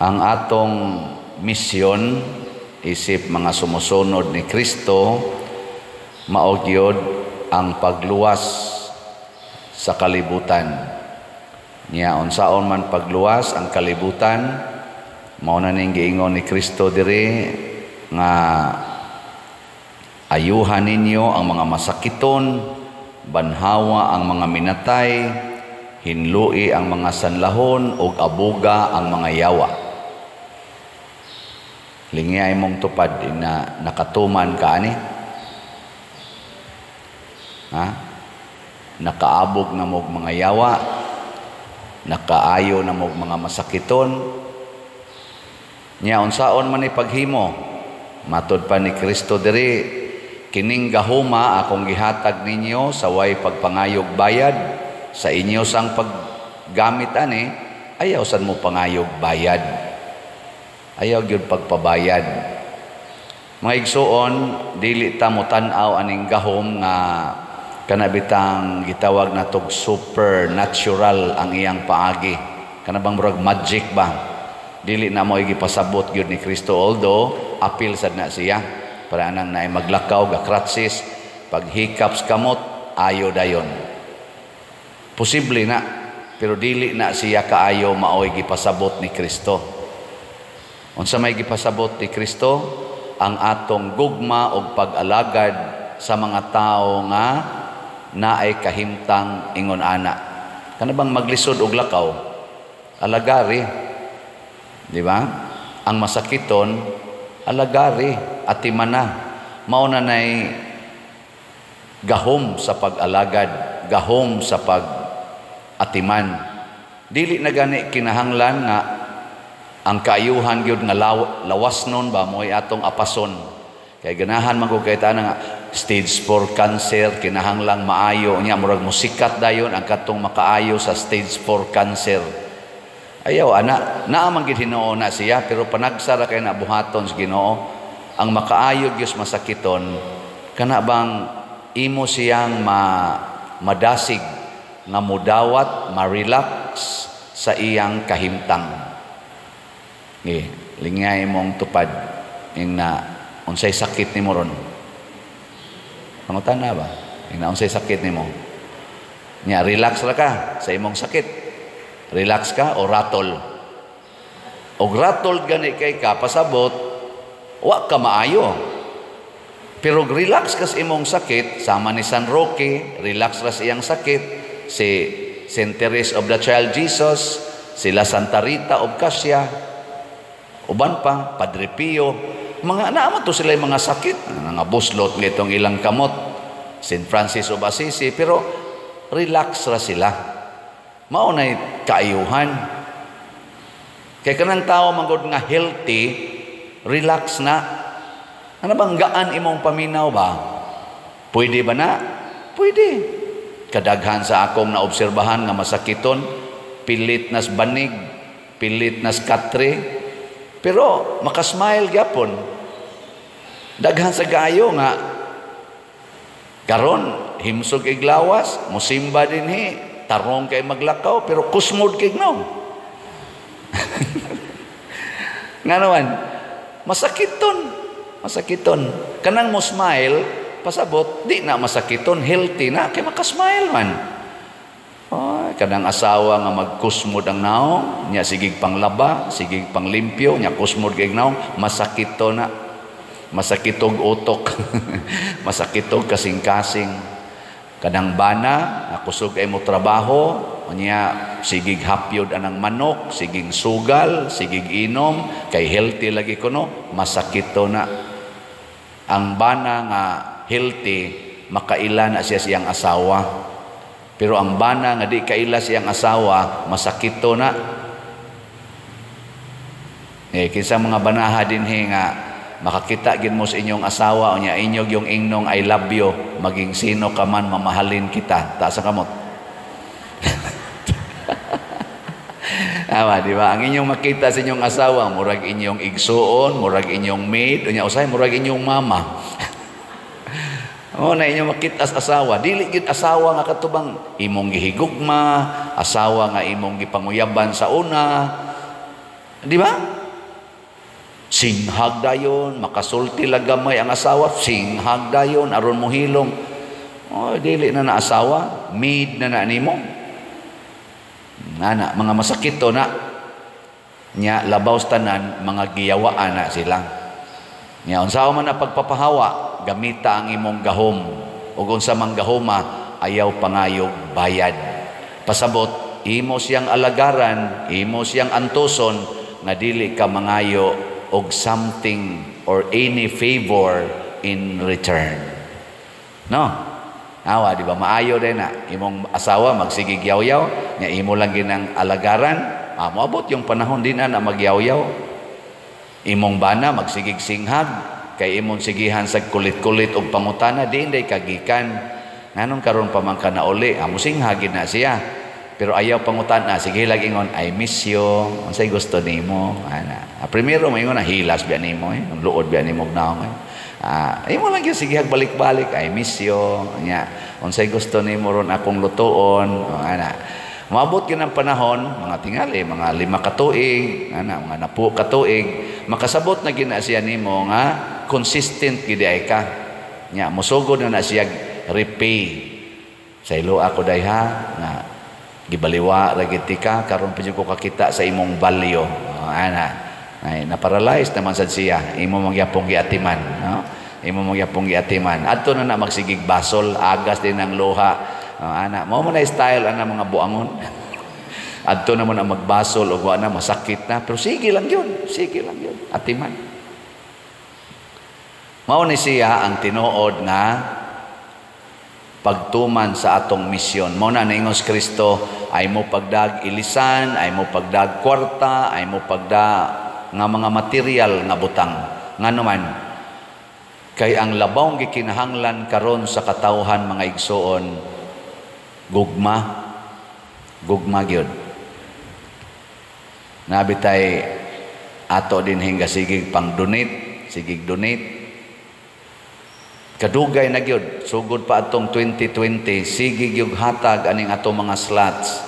Ang atong misyon isip mga sumusunod ni Kristo mao gyud ang pagluwas sa kalibutan. Nya unsaon man pagluwas ang kalibutan, mao na ning giingon ni Kristo diri nga ayuhan ninyo ang mga masakiton, banhawa ang mga minatay, hinlui ang mga sanlahon ug abuga ang mga yawa. Lingya imong tupad na nakatuman ka ani. Ha? Nakaabog na mog mga yawa, nakaayo na mog mga masakiton. Nya unsaon man ni paghimo? Matod pa ni Kristo diri, kining gahuma akong gihatag ninyo sa way pagpangayog bayad sa inyo sang paggamit ani, ayaw sad mo pangayog bayad. Ayaw gyud pagpabayad. Mga igsuon, dili ta mo tan-aw aning gahom nga kana bitang gitawag natog supernatural ang iyang paagi. Kana bang murag magic ba? Dili na mo gipasabot gyud ni Kristo, although apil sad na siya. Para anang naay maglakaw ga crutches, paghikap sa kamot ayo dayon. Posible na, pero dili na siya kaayo maoy gipasabot ni Kristo. Unsa may gipasabot ni Kristo? Ang atong gugma og pag-alagad sa mga tawo nga naay kahimtang ingon ana. Kana bang maglisod og lakaw? Alagari. Di ba? Ang masakiton, alagari, atimana. Mao na nay gahom sa pag-alagad, gahom sa pag-atiman. Dili na gani kinahanglan nga ang kaayuhan gyud nga lawas nun ba mo'y atong apason. Kay ganahan man kog kay tanan nga stage 4 cancer kinahanglang maayo nya, murag musikat dayon ang katong makaayo sa stage 4 cancer. Ayaw ana, naa man gid hinuon na siya, pero panagsara kay na buhaton sa Ginoo. Ang makaayo gyud masakiton kana bang imo siyang madasig nga mudawat, ma-relax sa iyang kahimtang. Ngi, lingay mong tupad ing na unsay sakit nimo ron. Pangutan na ba? Ing na unsay sakit nimo. Nya relax ra ka sa imong sakit. Relax ka o ratol. Og ratol gani kay ka pasabot wa ka maayo. Pero relax ka sa imong sakit, sama ni San Roque, relax ra sa iyang sakit, si Saint Therese of the Child Jesus, sila Santa Rita of Cassia, uban pa, Padre Pio, mga naama to sila yung mga sakit, mga buslot ngitong ilang kamot, Saint Francis of Assisi, pero relax ra sila. Mao na'y kaayuhan. Kay kanang tao manggod nga healthy, relax na. Ano bang gaan imong paminaw ba? Pwede ba na? Pwede. Kadaghan sa akong naobserbahan nga masakiton, pilit nas banig, pilit nas katre, pero makasmile gyapon. Daghan sa gaayo nga karon himsog iglawas, musimba dinhi, tarong kay maglakaw, pero kusmod kay gnaw. Nga naman, masakiton. Masakiton. Kanang mo smile, pasabot, di na masakiton, healthy na, kay makasmile man. Ay, kanang asawa nga magkusmod ang naong, nya sigig panglaba, sigig panglimpyo, nya kusmod kay naong, masakito na. Masakitog utok. Masakitog kasing-kasing. Kanang bana, nakusog ay mo trabaho, nya sigig hapyod anang manok, sigig sugal, sigig inom, kay healthy lagi kuno, masakito na. Ang bana nga healthy, makaila na siya siyang asawa. Pero ang bana nga di kaila siyang asawa, masakito na. Kinsa mga banaha dinhi nga makakita gid mo sa inyong asawa unya inyog yung ingnong I love you, maging sino ka man mamahalin kita. Taas ang kamot. Tama, di ba? Ang inyong makita sa inyong asawa, murag inyong igsuon, murag inyong maid, unya usay murag inyong mama. O na inyong makita sa asawa, dili gid asawa nga katubang imong gihigugma, asawa nga imong gipanguyaban sa una. Di ba? Singhag dayon, makasulti lang gamay ang asawa, singhag dayon aron mohilom. Oh, dili na na asawa, maid na na nimo. Ana, mga masakit to na. Nya labaw sa tanan, mga giyawaan na sila. Nya unsa man na pagpapahawa, gamita ang imong gahom. Ug unsa man gahoma, ayaw pangayog bayad. Pasabot, imo siyang alagaran, imo siyang antuson nga dili ka mangayo og something or any favor in return. No? Awa, di ba? Maayo din na. Imong asawa magsigig yaw-yaw, nya imo lang ginang alagaran, moabot yung panahon din na magyawyaw. Imong bana magsigig singhag, kay imong sigihan sa kulit-kulit og pangutana, di inday kagikan. Nganong karon pa man ka nauli, amo singhagin na siya. Pero ayaw pangutana, sige lang ingon, "I miss you, unsay gusto nimo?" Ana. Primero maingon na hilas biya nimo eh, ang luod biya nimo naong eh. Imo lang gyud sige balik-balik, "I miss you." Nya, unsay gusto nimo ron akong lutuon, oh, ana. Moabot gyud ang panahon, mga tingali, mga 5 ka tuig, ana, mga 10 ka tuig, makasabot na gyud na siya nimo nga consistent gid ay ka. Nya, mosugod na na siya repay. Sa ilo ako day ha, nga gibaliwa ra gid ka, karon pa jud ko kakita sa imong value. Oh, ana. Ay, naparalyze naman sad siya. Imo magyapong giatiman, no? Imo magyapong giatiman. Adto na na magsigig basol, agas din ang luha. Oh, ana, mao man na style ana mga buangon. Adto na mo na magbasol og wa na masakit na, pero sige lang yun, sige lang yun. Atiman. Mao ni siya ang tinuod nga pagtuman sa atong misyon. Mao na niingon si Kristo, ay mo pagdag ilisan, ay mo pagdag kwarta, ay mo pagda nga mga material nga butang. Ngano man, kay ang labawng gikinahanglan karon sa katawhan, mga igsoon, gugma, gugma gyud. Nabitay ato din hingga sigig pang donate, sigig donate. Kadugay na gyud, sugod pa atong 2020, sige gyud hatag aning atong mga slots.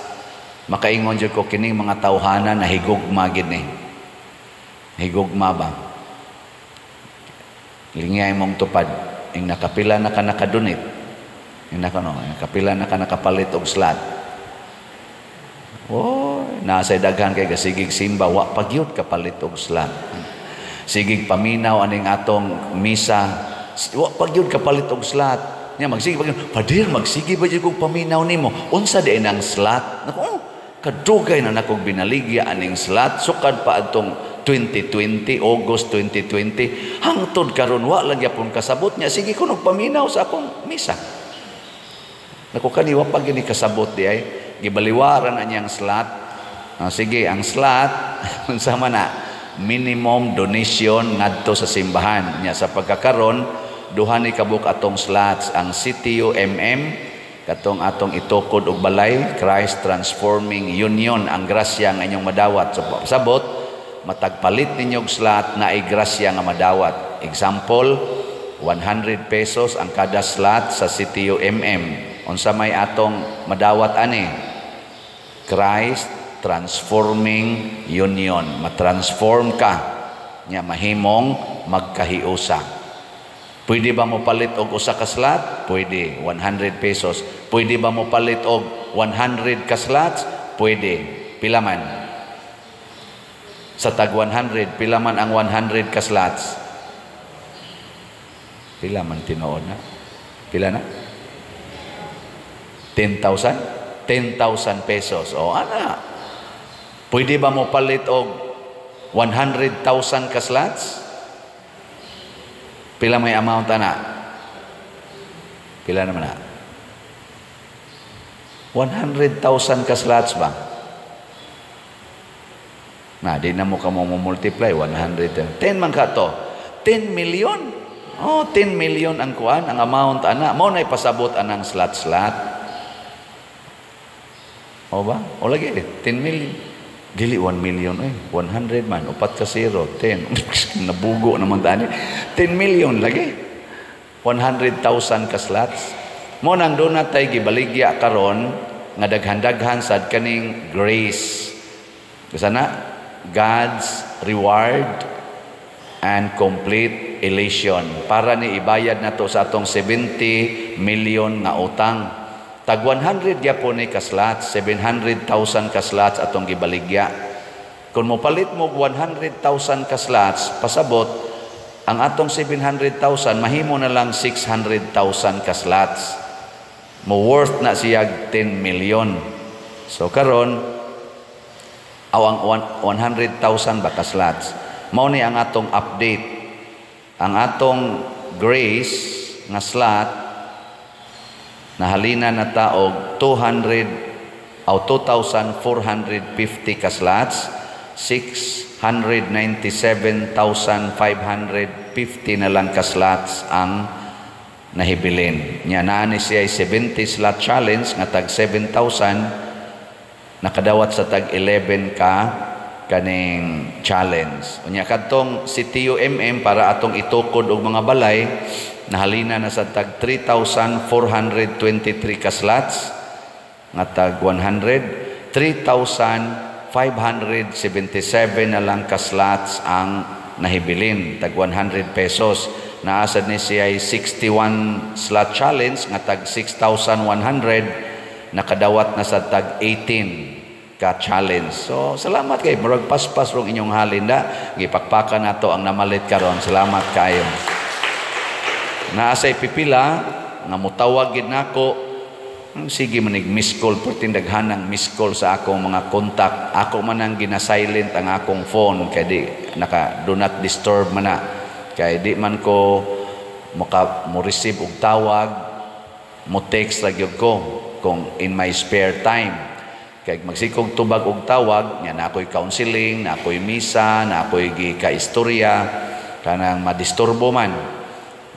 Makaingon jud ko kining mga tawhana na higugma gid ni. Higugma ba? Lingay mong tupad, ing nakapila na ka nakadonate. Ing naka no, nakapila na ka nakapalit og slot. Oh, nasa daghan kay gasigig simba, wa pa gyud kapalit og slot. Sigig paminaw aning atong misa, wa pa gyud kapalit og slot. Nya magsige pa gyud, "Pader, magsige ba gyud kog paminaw nimo? Unsa di nang slot?" Nako, oh, kadugay na nakog binaligya aning slot, sukad pa atong 2020, August 2020, hangtod karon wa lang gyapon kasabot niya. Sige ko paminaw sa akong misa. Nako, kani wa pa gini kasabot di ay gibaliwaran na niyang slot. Ah, sige, ang slot unsa man na minimum donation ngadto sa simbahan niya. Sa pagkakaron, duha ni kabuk atong slots, ang CTUMM, katong atong itukod og balay, Christ Transforming Union, ang grasya nga inyong madawat. So sabot, matagpalit ninyo og slot na ay grasya nga madawat. Example, 100 pesos ang kada slot sa CTUMM. Unsa may atong madawat ani? Christ Transforming Union. Matransform ka nya mahimong magkahiusa. Pwede ba mo palit og usa ka slot? Pwede, 100 pesos. Pwede ba mo palit og 100 ka slots? Pwede. Pila man? Sa tag 100, pila man ang 100 ka slots? Pila man tinuod na? Pila na? 10,000? 10,000 pesos. O, ana. Pwede ba mo palit og 100,000 ka slots? Pila may amount ana? Pila naman na? 100,000 ka slots ba? Na, di na mo ka mo multiply 100. 10 man ka to. 10 million. Oh, 10 million ang kuan, ang amount ana. Mao na ipasabot anang slot-slot. O ba? O lagi, 10 million. Dili 1 million eh. 100 man, upat ka zero, 10. Nabugo naman tani. 10 million lagi. 100,000 ka slots. Mo nang doon natay gibaligya karon nga daghan-daghan sad kaning grace. Kasi na God's reward and complete elation. Para ni ibayad nato sa atong 70 million nga utang. Tag 100 gyapon ni ka slots, 700,000 ka slots atong gibaligya. Kung mopalit mo 100,000 ka slots, pasabot ang atong 700,000 mahimo na lang 600,000 ka slots. Mo worth na siya 10 million. So karon aw ang 100,000 ba ka slots. Mao ni ang atong update. Ang atong Grace nga slot, nahalina na ta og 200 aw 2,450 ka slots, 697,550 na lang ka slots ang nahibilin. Nya naa ni siya 70 slot challenge nga tag 7,000, nakadawat sa tag 11 ka kaning challenge. Unya kadtong si TUMM para atong itukod og mga balay, nahalina na sa tag 3,423 ka slots nga tag 100, 3,577 na lang ka slots ang nahibilin, tag 100 pesos. Naa sad ni siya 61 slot challenge nga tag 6,100, nakadawat na sa tag 18 ka challenge. So salamat kay murag paspas rong inyong halin da. Gipakpakan nato ang namalit karon. Salamat kayo. Naa say pipila nga mutawag gid nako. Sige manig miss call, perting daghanang miss call sa akong mga contact. Ako man ang gina-silent ang akong phone kay di naka do not disturb man na. Kay di man ko maka mo receive og tawag, mo text ra gyud ko kung in my spare time. Kay magsikog tubag og tawag, nya na ako'y counseling, na ako'y misa, na ako'y gika-istorya, kanang madisturbo man.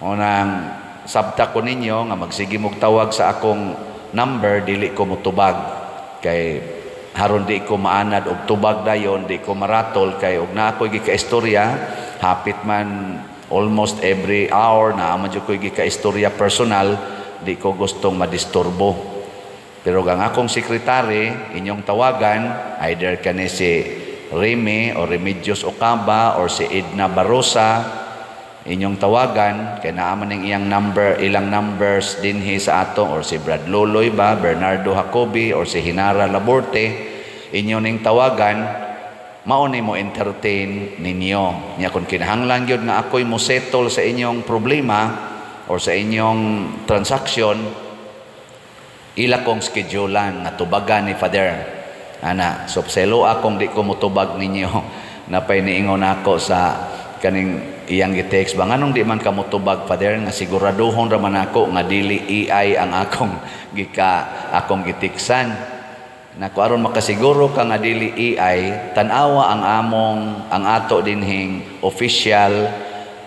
Unang sabta ko ninyo nga magsige mog tawag sa akong number, dili ko motubag kay haron di ko maanad og tubag dayon, di ko maratol kay og naa ko'y gika-istorya, hapit man almost every hour na man jud ko'y gika-istorya personal, di ko gustong madisturbo. Pero ang akong sekretary, inyong tawagan, either kani si Remy o Remedios Ocaba or si Edna Barosa, inyong tawagan, kay naa man ning iyang number, ilang numbers dinhi sa atong, or si Brad Loloy ba, Bernardo Jacobi, or si Hinara Laborte, inyo ning tawagan, mao ni mo entertain ninyo. Nya kung kinahanglan gyud nga ako'y mo settle sa inyong problema or sa inyong transaction, ila kong schedulean nga tubagan ni Father. Ana, so selo akong di ko motubag ninyo. Napay niingon ako sa kaning iyang gi-text ba, nganong di man ka motubag, Father, nga siguraduhon ra man ako nga dili AI ang akong gika akong gitiksan. Nako, aron makasiguro ka nga dili AI, tan-awa ang among ang ato dinhing official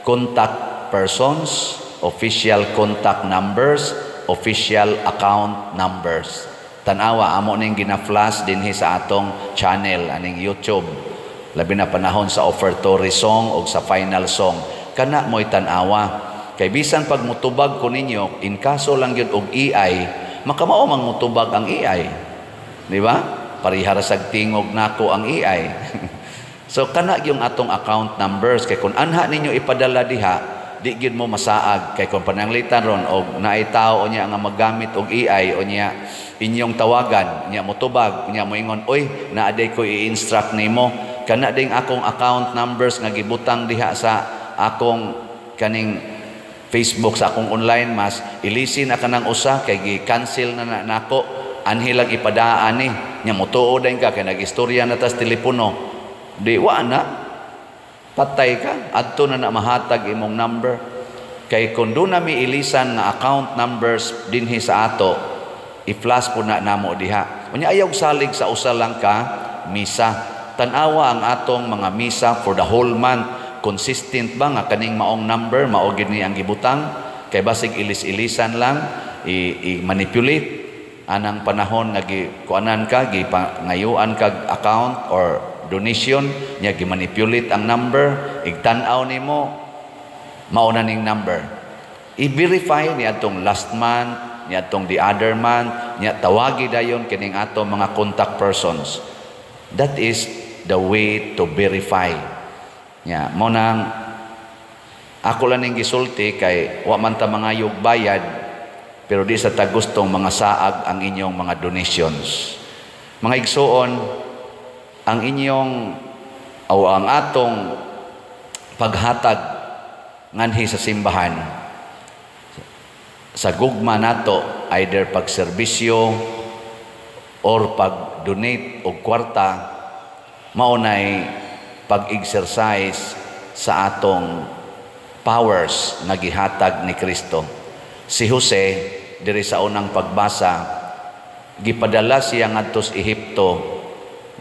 contact persons, official contact numbers, official account numbers. Tanawa amo ning gina-flash dinhi sa atong channel aning YouTube. Labi na panahon sa offertory song o sa final song. Kana mo'y tan-awa. Kay bisan pag mutubag ko ninyo, in kaso lang gyud og AI, makamao mang mutubag ang AI. Di ba? Parehara sag tingog nako ang AI. So kana yung atong account numbers kay kung anha ninyo ipadala diha, di gyud mo masaag kay kung pananglitan ron og naay tao niya nga maggamit og AI o niya inyong tawagan, niya motubag, niya moingon, "Oy, naa day ko i-instruct nimo." Kana ding akong account numbers nga gibutang diha sa akong kaning Facebook, sa akong online mass, ilisin na kanang usa kay gi-cancel na, na nako, anhi lang ipadaan ni. Nya motuo din ka kay nag-istorya na tas telepono. Di wa na patay ka, adto na na mahatag imong number. Kay kung doon nami ilisan nga account numbers dinhi sa ato, i-flash po na namo diha. Unya ayaw salig sa usa lang ka misa. Tan-awa ang atong mga misa for the whole month. Consistent ba nga kaning maong number mao gid ni ang gibutang? Kay basig ilis-ilisan lang, i-manipulate anang panahon nga gi kuanan ka, gi ngayuan kag account or donation nya, gi-manipulate ang number, igtan-aw nimo mao na ning number. I-verify ni atong last month, ni atong the other month, nya tawagi dayon kining ato mga contact persons. That is the way to verify. Nya, mao nang ako lang ning gisulti kay wa man ta mangayog bayad, pero di sa ta gustong mga saag ang inyong mga donations. Mga igsuon, ang inyong o ang atong paghatag nganhi sa simbahan sa gugma nato, either pagserbisyo or pag-donate og kwarta, mao nay pag-exercise sa atong powers nga gihatag ni Kristo. Si Jose diri sa unang pagbasa, gipadala siya ngadto sa Ehipto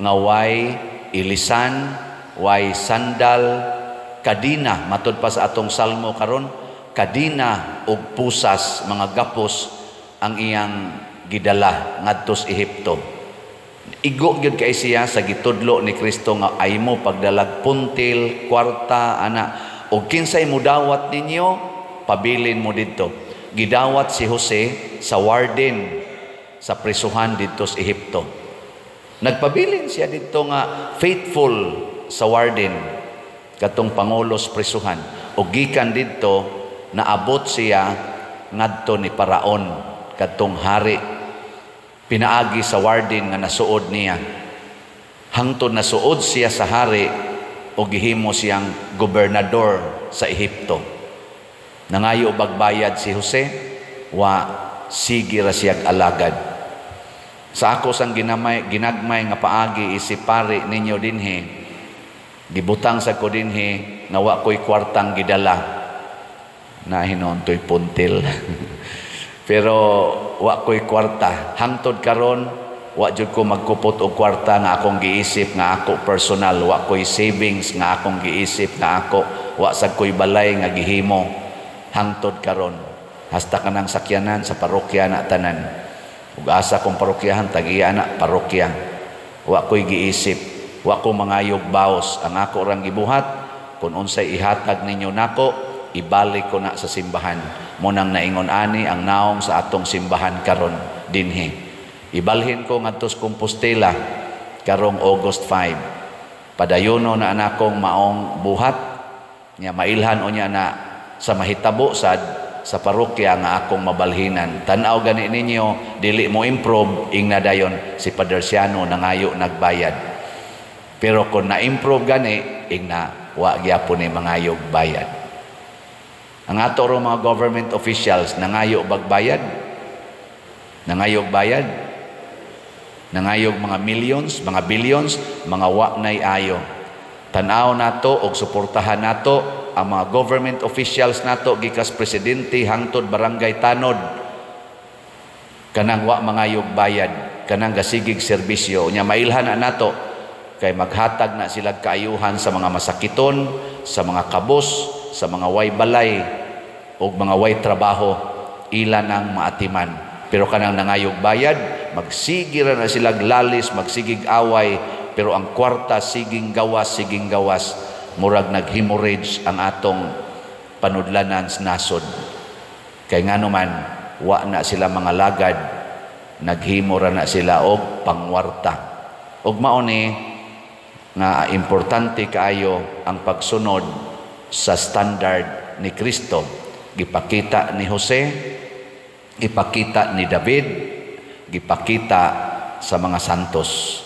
nga way ilisan, way sandal, kadina, matud pa sa atong salmo karon, kadina ug pusas, mga gapos ang iyang gidala ngadto sa Ehipto. Igo gyud kay siya sa gitudlo ni Kristo nga ay mo pagdalag puntil, kwarta, ana, ug kinsay mudawat ninyo, pabilin mo didto. Gidawat si Jose sa warden sa prisuhan didto sa Ehipto. Nagpabilin siya didto nga faithful sa warden, katong pangulo sa prisuhan. Ug gikan didto, naabot siya ngadto ni Paraon, kadtong hari, pinaagi sa warden nga nasuod niya. Hangtod nasuod siya sa hari o gihimo siyang gobernador sa Ehipto. Nangayo bagbayad si Jose? Wa, sige ra siyag alagad. Sa ako sang ginamay, ginagmay nga paagi isip pari ninyo dinhi, gibutang sa ko dinhi nga wa ko'y kwartang gidala. Na hinon to'y puntil. Pero wa ko'y kwarta. Hangtod karon wa jud ko magkupot og kwarta nga akong giisip nga ako personal. Wa ko'y savings nga akong giisip nga ako. Wa sad ko'y balay nga gihimo. Hangtod karon. Hasta kanang sakyanan sa parokya na tanan. Ug asa kong parokyahan, tagiya na parokya. Wa ko'y giisip. Wa ko mangayog baos. Ang ako rang gibuhat, kung unsay ihatag ninyo nako, ibalik ko na sa simbahan. Munang naingon ani ang naong sa atong simbahan karon dinhi. Ibalhin ko ngadto sa Compostela karong August 5. Padayono na anakong maong buhat nya, mailhan unya na sa mahitabo sad sa parokya nga akong mabalhinan. Tan-aw gani ninyo, dili mo improve, ingna dayon si Padre Siano nangayo nagbayad. Pero kung na-improve gani, ingna wa gyapon ni mangayog bayad. Ang ato ro mga government officials, nangayo bagbayad? Nangayog bayad? Nangayog mga millions, mga billions, mga wa nay ayo. Tan-aw nato og suportahan nato ang mga government officials nato gikas presidente hangtod barangay tanod, kanang wa mangayog bayad, kanang gasigig serbisyo nya. Mailhan na nato kay maghatag na sila kaayuhan sa mga masakiton, sa mga kabos, sa mga way balay ug mga way trabaho, ila nang maatiman. Pero kanang nangayog bayad, magsige ra na sila lalis, magsigig away, pero ang kwarta siging gawas, siging gawas, murag nag-hemorrhage ang atong panudlanan sa nasod. Kay ngano man, wa na sila mga lagad, naghimo ra na sila og pangwarta. Ug mao ni nga importante kaayo ang pagsunod sa standard ni Kristo. Gipakita ni Jose, gipakita ni David, gipakita sa mga santos.